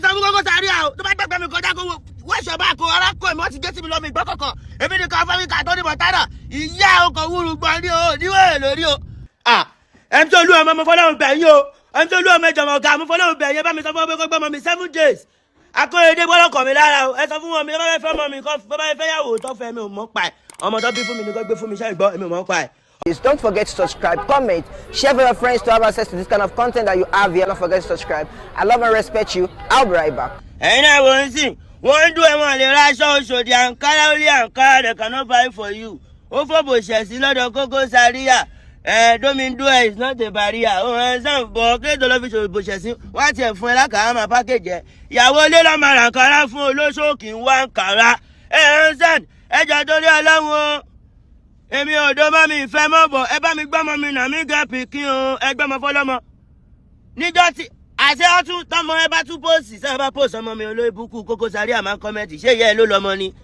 Sọ fún Koko Zaria o, tó bá gbàgbé mi kọjá, kó wọ́ṣọ̀ bá kó ara kó èmi, wọ́n ti gé sí mi lọ́mọ ìgbọ́ kọ̀ọ̀kan. Èmi nìkan Afáríkà tó ní mọ̀tánà ìyá ọkọ̀ wúru gbọ́n ní o níwèé lórí o. MC Olúọmọ, mo fọlọ́run bẹ̀ yín o. MC Olúọmọ, ìjọba ọ̀gá, mo fọlọ́run bẹ̀ yín. Ẹ bá mi sọ fún ọ pé kó gbọ́mọ mi 7 days. Akóredé gbọ́dọ̀ kọ̀ mí lára o. Ẹ sọ fún wọn mi, bá fẹ́ fẹ́ ọmọ mi kọ́, bá fẹ́ fẹ́ yàwó tó fẹ́ mi, ò mọ̀ pa ẹ̀. Ọmọ tó bí fún mi ni kò gbé fún mi. Ṣẹ́ ìgbọ́, èmi ò mọ̀ pa ẹ̀. Please don't forget to subscribe, comment, share with your friends to have access to this kind of content that you have here. Don't forget to subscribe. I love and respect you. I'll be right back. Ẹ̀yin náà wọ́n ń sìn, wọ́n ń dún ẹ̀wọ̀n lè ra aṣọ Oṣòdì àǹkárá, ó lé àǹkárá, they cannot buy for you. Ó fòbò ṣẹ̀sí lọ́dọ̀ Koko Zaria. Ẹ̀ domi dún ẹ̀ is not a barrier. Ó ẹ̀ sàn bọ̀ kéèdè lọ́ fi ṣòbò ṣẹ̀sí. Wọ́n á tiẹ̀ fún ẹ lákàá máa package ẹ̀. Ìyàwó ilé lọ́ọ́ máa ra àǹkárá fún olóṣòkì ń wá àǹkárá. Ẹ̀ ń sàn ẹjọ́ torí Ọlọ́run o. Èmi ò dó mọ́ mi ìfẹ́ mọ́ bọ̀. Ẹ bá mi gbọ́mọ mi nà mí gẹ́ pikin o. Ẹ gbọ́mọ fọlọ́mọ níjọ́ tí àṣẹ ọtún tọmọ ẹ bá tún post sẹ́wọ́n, bá post ọmọ mi, olórí burúkú Koko Zaria máa ń comment. Ṣé ìyá ẹ ló lọmọ ni?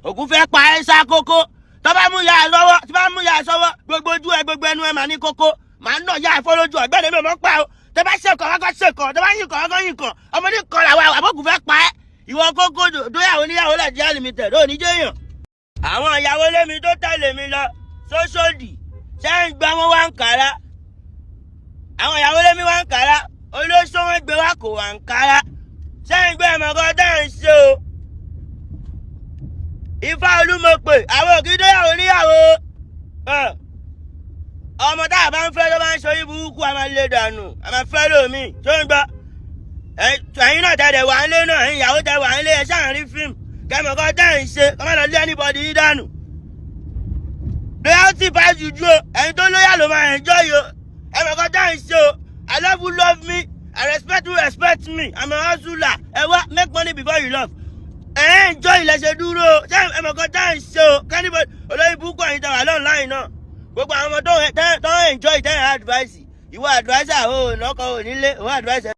Ògùn fẹ́ pa ẹ́ sá kókó. Tó bá mú ya ẹ lọ́wọ́, tí bá mú ya ẹ sọ́wọ́, gbogbo ojú ẹ, gbogbo ẹnu ẹ máa ní kókó. Màá nà ya ẹ fọ́ lójú. Ọ̀gbẹ́ni, mi ò mọ̀ pa o. Tó bá ṣèkọ̀ wákọ́ ṣèkọ̀, tó bá yìnkọ̀ wákọ́ yìnkọ̀. Ọmọdé kọ́ làwọn àbókù fẹ́ pa ẹ́. Ìwọ kókó dóyàwó níyàwó Nàìjíríà Limited ò ní jẹ́yàn. Àwọn ìyàwó lémi tó tẹ̀lé mi lọ sóṣòdì ṣé ń gbọ́, wọn wá ń kàrá. Àwọn ìyàwó lémi wá ń kàrá, olóṣó wọn gbé wá kò wá ń kàrá. Ṣé ń gbé ẹ̀mọ̀kan tẹ́ ń ṣe o? Ifá olúmọ̀pẹ̀, àwọn òkè dóyàwó níyàwó. Ọmọ tá a bá ń fẹ́ tó bá ń ṣe orí burúkú, a máa lé dànù, a máa fẹ́ lómi. Tó ń gbọ́, ẹ̀yin náà tẹ̀lé wà ń lé náà, ẹ̀yin ìyàwó tẹ̀ wà ń lé, ẹ̀ ṣáà ń rí fíìmù kẹ́mọ̀kan tẹ́ ń ṣe kọ́ má lọ lé anybody yín dànù. Loyalty pass juju o. Ẹ̀yin tó loyal ló máa enjoy o. Ẹ̀mọ̀kan tẹ́ ń ṣe o. I love who love me, I respect who respect me. I'm a hustler. Ẹ wá make money before you love. Ẹ enjoy ilẹ̀ ṣe dúró o. Ṣé ẹ̀mọ̀kan tẹ́ ń ṣe o? Kẹ́nìbọ̀ olórí burúkú, ẹ̀yin tẹ́ wà online náà, gbogbo àwọn ọmọ tó ń enjoy tẹ́ ẹ̀ advice. Ìwọ adviser o, lọ́kọ̀ ò nílé òun advice.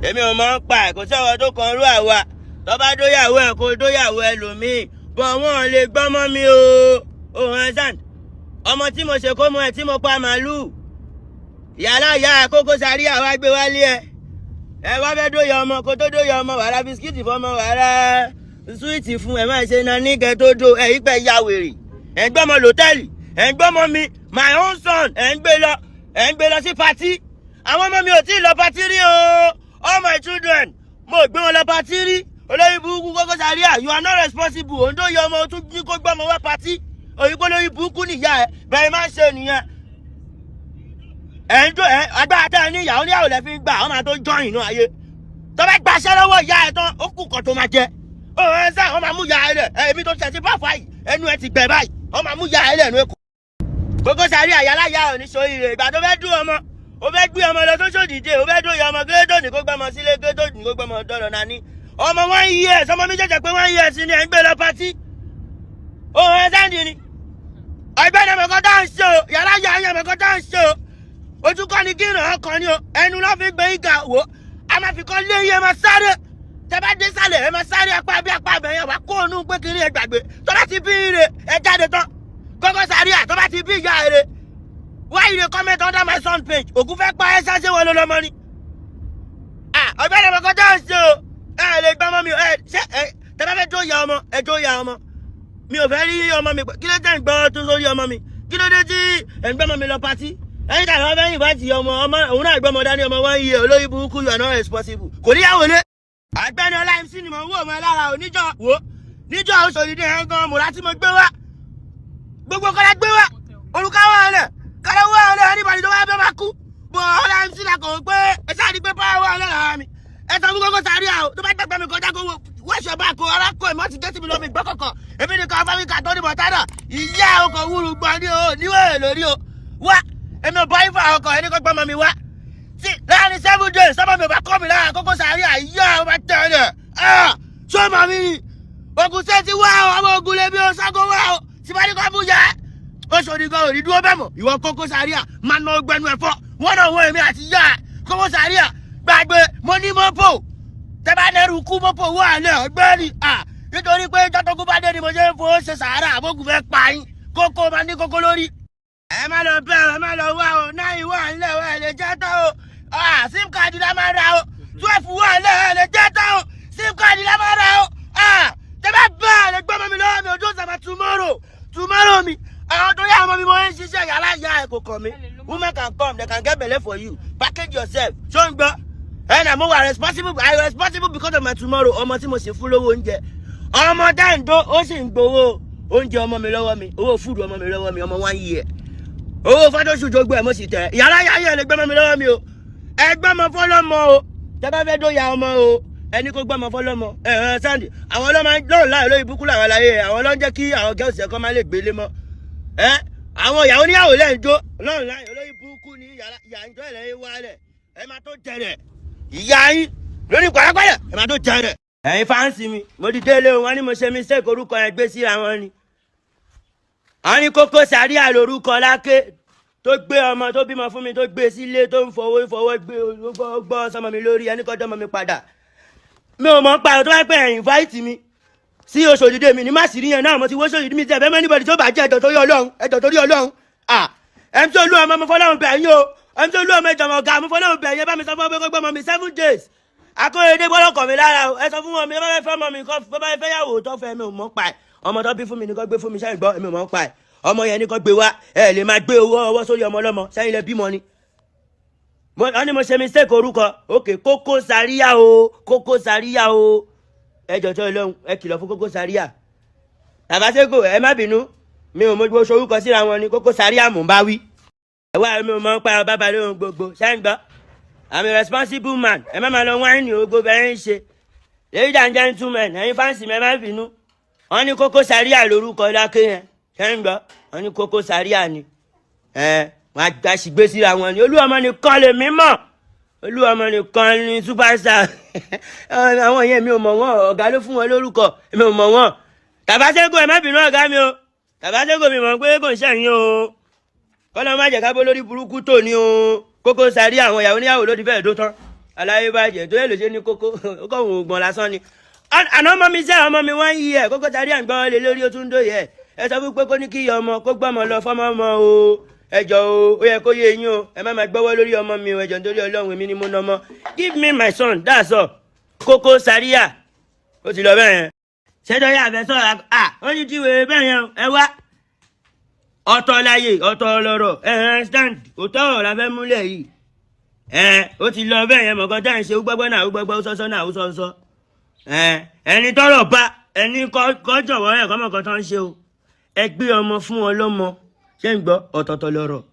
Èmi ò mọ̀ ń pa ẹ̀, kò sí ọ̀rọ̀ tó kan rú àwa. Tó bá dóyàwó ẹ̀, kó dóyàwó ẹlòmíì bọ̀, wọ́n lè gbọ́mọ́ mi o. Òun ẹ̀ sàn ọmọ tí mo ṣe kó mọ ẹ tí mo pa màálùú yàrá ìyá Koko Zaria wá gbé wálé ẹ. Ẹ wá fẹ́ dóyè ọmọ, kó tó dóyè ọmọ, wàrà biscuit fọmọ, wàrà sweet fún ẹ, máa ṣe náà nígẹ tó dó ẹ yí pẹ́ ya wèrè. Ẹ ń gbọ́mọ lòtẹ́ẹ̀lì, ẹ ń gbọ́mọ mi, my own son, ẹ ń gbé lọ, ẹ ń gbé lọ sí party. Àwọn ọmọ mi ò tí ì lọ party rí o. All my children, mo gbé wọn lọ party rí. Olórí burúkú Koko Zaria, you are not responsible. Òun tó yẹ ọmọ tún ní kó gbọ́mọ wá party òyìnbó. Lórí burúkú nìyá ẹ bẹ́ẹ̀ máa ń ṣe nìyẹn. Ẹ̀ ń tó ẹ̀ agbára tẹ́ ẹ ní, ìyàwó níyàwó lẹ́ fi ń gbà. Wọ́n máa tó join inú ayé. Tó bá gbaṣẹ́ lọ́wọ́ ìyá ẹ̀ tán, ó kù kan tó máa jẹ. Ó ẹ sá, wọ́n máa mú ìyá ẹ lẹ̀. Ẹ èmi tó ṣẹ̀ sí fáfá yìí, ẹnu ẹ ti gbẹ báyìí, wọ́n máa mú ìyá ẹ lẹ̀ nú èkó. Koko Zaria, àyàláyà ò ní sóríire. Ìgbà tó fẹ́ dún ọmọ, ó fẹ́ gbé ọmọ lọ sóṣòdì dé, ó fẹ́ dún ìyá ọmọ gẹ́gẹ́ ní kó gbọ́mọ sílé, gẹ́gẹ́ ní kó gbọ́mọ dọ́dọ̀ nání. Ọmọ 1 year, ọmọ mi jẹ́jẹ́ pé 1 year sí ni ẹ̀ ń gbé lọ party. Òun ẹ sáǹdì ni ọ̀gbẹ́ni ẹ̀mọ̀kan tá à ń ṣe o. Yàrá yà ẹ̀yàn ẹ̀mọ̀kan tá à ń ṣe o. Ojú kọ́ ni kí ìràn ọkàn ni o. Ẹnu lọ́ fi gbé ìgà wò. A máa fi kọ́ lé yín, ẹ máa sáré. Tẹ bá dé sálẹ̀, ẹ máa sáré apá bí apá abẹ yẹn wá kó ònú pé kiri. Ẹ gbàgbé tó bá ti bí ire, ẹ jáde tán. Koko Zaria, tó bá ti bí ìyá ire, why you dey comment under my son page? Ògùn fẹ́ pa ẹ́ sáṣẹ́ wọn ló lọ́mọ ni. Ọ̀gbẹ́ni ẹ̀mọ̀kan tá à ń ṣe o. Ẹ lè gbọ́mọ mi. Ẹ ṣe ẹ tẹ bá fẹ́ jó ya ọmọ, ẹ jó ya ọmọ. Mi ò fẹ́ rí ọmọ mi. Kí ló dé ń gbọ́ tó sórí ọmọ mi? Kí ló dé tí ẹ̀ ń gbọ́mọ mi lọ party? Ẹ̀yin tàbí wọ́n fẹ́ yìnbọn ti ọmọ ọmọ òun náà gbọ́mọ dání, ọmọ 1 year. Olórí burúkú, you are not responsible. Kò níyàwó lé. Àgbẹ̀ni Ọlá MC ni mò ń wò mọ́ ẹ lára ò níjọ́ wò níjọ́ Oṣòdì ẹ̀ gan mọ̀lá tí mo gbé wá, gbogbo kọ́lá gbé wá, olùkọ́ wà lẹ̀, kọ́lá wà lẹ̀. Anybody tó bá fẹ́ máa kú bọ̀, Ọlá MC la kàn pé ẹ ṣáà rí pé power wà lẹ̀ lára mi. Ẹ sọ fún Koko Zaria o, tó bá gbàgbé mi kọjá, kó wọ́ṣọ̀ bá kó ara kó èmi, wọ́n ti gé sí mi lọ́mọ ìgbọ́ kọ̀ọ̀kan. Èmi nìkan Afáríkà tó ní mọ̀tánà ìyá ọkọ̀ wúru gbọ́n ní o níwèé lórí o. Wá, èmi ò bá ifá ọkọ̀ ẹni kó gbọ́mọ mi wá tí láàrin 7 days sọ́mọ mi ò bá kọ́ mi lára. Koko Zaria, ìyá ọ bá tẹ̀ ẹ́ lẹ̀ sọ́mọ mi ni ogun ṣe ti wá o. Ọmọ ogun lè bí o ságo wá o síwájú kọ́ fún yẹ Oṣòdì gan òní dúró bẹ́ẹ̀ mọ̀. Ìwọ Koko Zaria máa ná ọgbẹ́nu ẹ̀fọ́ wọ́n náà wọ́n èmi àti yá ẹ̀. Koko Zaria, gbàgbé mo ní mọ́pò. Tẹ́ bá nẹ́rù kú, mọ́pò wà lẹ̀ ọ̀gbẹ́ni à nítorí pé jọ́tọ́kú bá dé ni mo ṣe ń fowó ṣe sàárà. Àbókù fẹ́ pa yín, kókó máa ní kókó lórí. Ẹ má lọ bẹ́ẹ̀ o, ẹ má lọ wá o. Náà ìwà ńlẹ̀ o, ẹ lè jẹ́ tán o. Sim card la máa ra o. 12 wà ńlẹ̀, ẹ lè jẹ́ tán o. Sim Hundred la máa rà o. Ah, tẹ bá bá ẹ lè gbọ́mọ mi lọ́wọ́ mi ojú ọ̀sán tomorrow tomorrow mi. Àwọn tó yá ọmọ mi mo ń ṣiṣẹ́ yàrá ìyá ẹ̀ kò kàn mí. Women can come, they can get belle for you. Package yourself. Ṣó ń gbọ́? Ẹ nà mo wà responsible. I responsible because of my tomorrow. Ọmọ tí mo sì fún lówó oúnjẹ, ọmọ dáńdó, ó sì ń gbowó oúnjẹ ọmọ mi lọ́wọ́ mi, owó food ọmọ mi lọ́wọ́ mi, ọmọ one year, owó photoshoot tó gbé ẹ̀ mo sì tẹ̀. Yàrá yàrá yẹn lè gbọ́mọ mi lọ́wọ́ mi o. Ẹ gbọ́mọ fọlọ́mọ o. Tẹ bá fẹ́ dóya ọmọ o, ẹni kó gbọ́mọ fọlọ́mọ. Ẹ ẹ Sandy, àwọn ọlọ́mọ lọ́rùn láàyè lórí ibùkún làwọn aláyé, àwọn ọlọ́n jẹ́ kí àwọn girls ẹ̀kọ́ máa lè gbélé mọ́ ẹ. Àwọn ìyàwó níyàwó lẹ́ ń jó lọ́rùn láàyè lórí ibùkún ní yàrá ìyá ń jọ ẹ̀ wálẹ̀. Ẹ máa tó jẹrẹ ìyá yín lórí pàápàá, ẹ máa tó jẹrẹ. Ẹ̀yin fans mi, mo ti délé o. Wọ́n ní mo ṣe mistake orúkọ yẹn gbé síra wọn ni. Àwọn ní Koko Zaria lórúkọ láké tó gbé ọmọ tó bímọ fún mi, tó gbé sílé, tó ń fọwọ́ fọwọ́ gbé gbọ́ sọmọ mi lórí. Ẹni kọjọ́ ọmọ mi padà, mi ò mọ̀ ń pa ẹ̀. Tó bá pẹ́ ẹ̀ invite mi sí Oṣòdìdé mi ní má sì rí yẹn náà. Mo ti wó Oṣòdìdé mi tẹ̀ bẹ́ẹ̀ mọ́ anybody tó bá jẹ́. Ẹ̀jọ̀ torí Ọlọ́run, ẹ̀jọ̀ torí Ọlọ́run. Ah, MC Olúọmọ, mo fọlọ́run bẹ̀ yín o. MC Olúọmọ, ìjọba ọ̀gá, mo fọlọ́run bẹ̀ yín. Ẹ bá mi sọ fún ọ pé kó gbọ́mọ mi 7 days. Akóredé gbọ́dọ̀ kọ̀ mí lára o. Ẹ sọ fún wọn mi, ẹ bá fẹ́ fẹ́ ọmọ mi kọ́, bá fẹ́ yàwó tó fẹ́, mi ò mọ̀ pa ẹ̀. Ọmọ tó bí fún mi ní kó gbé fún mi. Sẹ́yìn gbọ́, èmi ò mọ̀ pa ẹ̀. Ọmọ yẹn ní kó gbé wá. Ẹ lè máa gbé owó ọwọ́ sórí ọmọ ọlọ́mọ. Sẹ́yìn lẹ bímọ ni. Wọ́n ní mo ṣe mistake orúkọ. Ok, Koko Zaria o, Koko Zaria o. Ẹ jọ̀jọ́ Ọlọ́run, ẹ kìlọ̀ fún Koko Zaria. Tàbáṣẹ́gò, ẹ má bínú, mi ò mọ gbogbo orúkọ síra wọn ni. Koko Zaria mò ń bá wí. Ẹ wá, mi ò mọ̀ ń pa bàbá lóhun gbogbo. Sẹ́yìn gbọ́, I'm a responsible man. Ẹ má máa lọ wáìnì ogo bẹ́ẹ̀ ń ṣe. Ladies and gentlemen, ẹ̀yin fans mi, ẹ má bínú. Wọ́n ní Koko Zaria lórúkọ lákè yẹn. Sẹ́yìn gbọ́, wọ́n ní Koko Zaria ni. Ẹ wọ́n á gbàṣìgbé síra wọn ni. Olúọmọ nìkan lè mí mọ̀, Olúọmọ nìkan ni superstar. Àwọn yẹn, mi ò mọ̀ wọ́n. Ọ̀gá ló fún wọn lórúkọ, mi ò mọ̀ wọ́n. Tàbáṣẹ́gò, ẹ má bínú ọ̀gá mi o. Tàbáṣẹ́gò, mi mọ̀ pé kò ń ṣẹ̀yìn o. Kọ́lọ́ má jẹ́ ká bó lórí burúkú tò ní o. Koko Zaria, àwọn ìyàwó níyàwó ló ti fẹ́ẹ̀ dó tán. Aláyé bàjẹ́ tó yẹ lè ṣe ní kókó, ó kọ̀ wọ́n gbọ̀n lásán ni. Àná ọmọ mi sẹ́, ọmọ mi wọ́n yí ẹ̀. Koko Zaria ń gbọ́n lé lórí, ó tún dóye ẹ̀. Ẹ sọ fún pé kó ní kí ọmọ kó gbọ́mọ lọ fọ́mọ ọmọ o. Ẹ jọ̀ọ́ o, ó yẹ kó yé yín o. Ẹ má máa gbọ́wọ́ lórí ọmọ mi o. Ẹ jọ̀ọ́, nítorí Ọlọ́run, èmi ni mo nà ọmọ. Give me my son, that's all. Koko Zaria, ó ti lọ bẹ́ẹ̀ yẹn. Ṣẹ́jọ́ yà fẹ́ sọ̀rọ̀ à, ó ní tí wèrè bẹ́ẹ̀ yẹn o. Ẹ wá, ọ̀tọ̀ láyè, ọ̀tọ̀ lọ̀rọ̀. Ẹ ẹ stand, òótọ́ ọ̀rọ̀ la fẹ́ múlẹ̀ yìí. Ẹ ó ti lọ bẹ́ẹ̀ yẹn. Mọ̀kàn tá à ń ṣe, ó gbọ́gbọ́ náà, ó gbọ́gbọ́, ó sọ́sọ́ náà, ó sọ́sọ́. Ẹ ẹni tọ́rọ̀ bá ẹni kọ́ jọ̀wọ́ ẹ̀ kọ́mọ̀kan tó ń ṣe o. Ẹ gbé ọmọ fún ọlọ́mọ. Ṣé ń gbọ́? Ọ̀tọ̀ọ̀tọ̀ lọ̀rọ̀.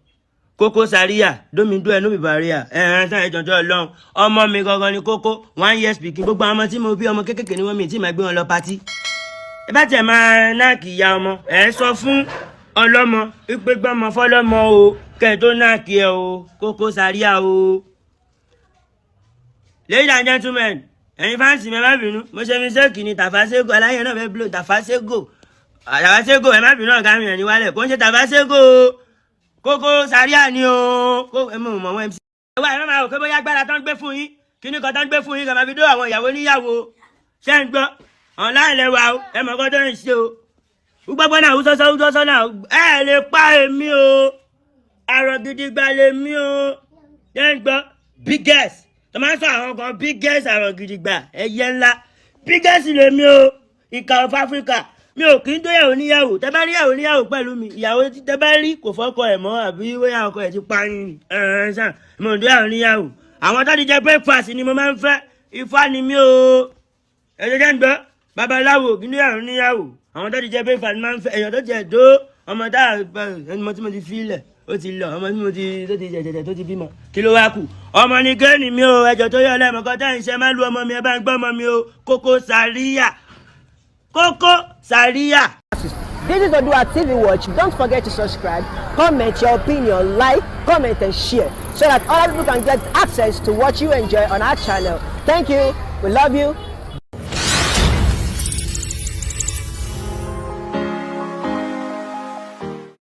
Koko Zaria domido ẹ nóbì bàríà. Ẹ ẹ sàn, ẹ jọjọ Ọlọ́run, ọmọ mi gangan ni Koko, one year speaking. Gbogbo àwọn ọmọ tí mo bí, ọmọ kékèké ni wọ́n, mi tí màá gbé wọn lọ party. Ẹ bá tiẹ̀ máa knock ìyá ọmọ, ẹ sọ fún ọlọ́mọ wípé gbọ́mọ fọlọ́mọ o, kẹ́ ẹ tó knock ẹ o. Koko Zaria o. Ladies and gentlemen, ẹ̀yin fans mi, ẹ má bínú, mo ṣe mistake ni. Tàfàṣégò aláyẹ̀ náà fẹ́ blow. Tàfàṣégò, Tàfàṣégò, ẹ má bínú ọ̀gá mi, ẹ̀ ní wálẹ̀ kó ń ṣe Tàfàṣégò o. Koko Zaria ni o. Kó ẹ mọ̀ mọ̀ wọ́n MC. Ẹ wá, ẹ má máa rò pé bóyá agbára tó ń gbé fún yín, kíní kan tó ń gbé fún yín, kàn máa fi dó àwọn ìyàwó níyàwó. Ṣé ń gbọ́? Online lẹ́wà o. Ẹ mọ̀ kọ́ tó ń ṣe o. Gbogbo náà wúsọ́sọ́ wúsọ́sọ́ náà, ẹ lè pa èmi o. Àrò gidigba lèmi o. Ṣé ń gbọ́? Biggest tó máa ń sọ àwọn kan, biggest àrò gidigba, ẹyẹ ńlá, biggest lèmi o. Ìkà of Africa, mi ò kí ń dóyàwó níyàwó. Tẹ bá rí ìyàwó níyàwó pẹ̀lú mi, ìyàwó tẹ bá rí kò fọ́kọ ẹ̀ mọ́, àbí bóyá ọkọ ẹ̀ ti pa yín. Ẹ̀ẹ́n sàn, mi ò dóyàwó níyàwó. Àwọn tó ti jẹ breakfast ni mo máa ń fẹ́. Ifá ni mí o. Ẹ̀jẹ̀ jẹ́ ń gbọ́, babaláwo kí níyàwó níyàwó. Àwọn tó ti jẹ breakfast máa ń fẹ́ èèyàn tó jẹ dó ọmọ tá ọmọ tí mo ti fi lẹ̀, ó ti lọ, ọmọ tí mo ti tó ti jẹjẹjẹ tó ti bímọ, kí ló wá kù? Ọmọ ní kéènì mi o. Ẹjọ tó yọ lẹ́mọ̀kọ́ tá ń ṣe, má lu ọmọ mi. Ẹ bá ń gbọ́ ọmọ mi o. Koko Zaria, Koko Zaria. This is Odua TV Watch. Don't forget to subscribe, comment your opinion, like, comment, and share so that other people can get access to what you enjoy on our channel. Thank you. We love you.